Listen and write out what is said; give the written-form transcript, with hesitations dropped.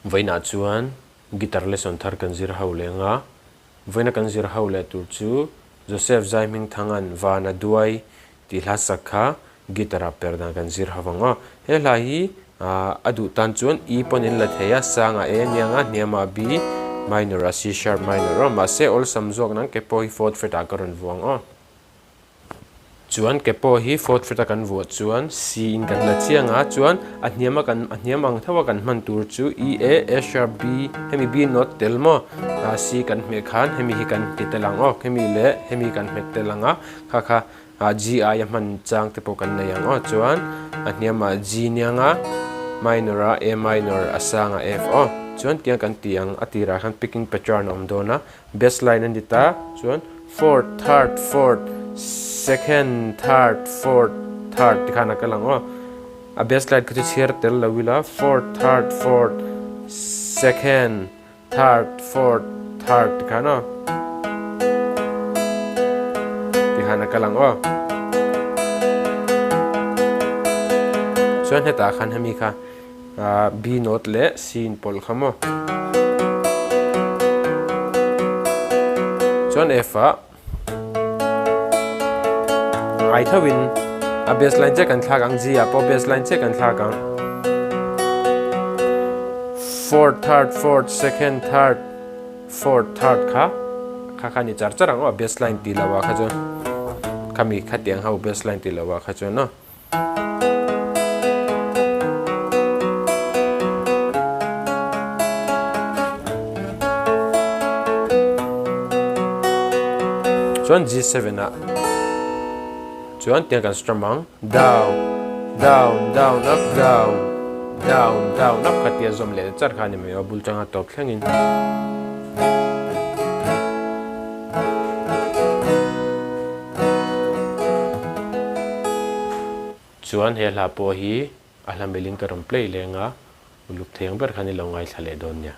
Vawiinah chuan guitar lesson thar kan zir ho leh ang a, vawiina kan zir ho leh tur chu Joseph Zaihmingthanga'n Vana Duai tih hla sak kha guitar ah per dan kan zir ho ang aw. He hla hi a duh tan chuan E pawn in la thei a, sangah A aniang a, hniamah B minor ah C sharp minor aw. Mahse awlsam zawk nang ke pawh hi fourth fret ah ka rawn vuang aw. Chuan ke pawh hi fourth fret a kan vuah chuan C in kan la chiang a, chuan a hniam a kan a hniam ang tho a kan hman tur chu E A, A sharp B, hemi B note tel maw ah C kan hmeh khan hemi hi kan ti tel ang aw, hemi leh hemi kan hmet tel ang a, kha kha ah G aia hman chang te pawh kan nei ang aw, chuan a hniam ah G niang a, minor a A minor a sang a F aw, chuan tiang kan ti ang a tirah khan picking pattern a awm dawn a. Bass line a ni ta chuan fourth third fourth second third fourth third ti khan a kal ang aw. A bass line kha chu chhiar tel lo ila fourth third fourth second third fourth third ti khan aw ti khan a kal ang aw. Chuan hetah khan hemi kha B note leh C in pawlh kha maw. Chuan F ah ngai tho in a bass line chiah kan thlak ang, G ah pawh bass line chiah kan thlak ang. Fourth, third, fourth, second, third, fourth, third kha kha kha ni char char ang aw bass line tih loh ah kha chuan khami khatiang ho bass line tih loh ah kha chuan aw. Chuan G7 ah chuan tiang kan strum ang down down down up down down down up kha tia zawm leh char kha a ni mai a bul tanga tawp thlengin. Chuan he hla pawh hi a hla melhin ka rawn play leng a, uluk thei ang ber khan i lo ngaithla leh dawn nia.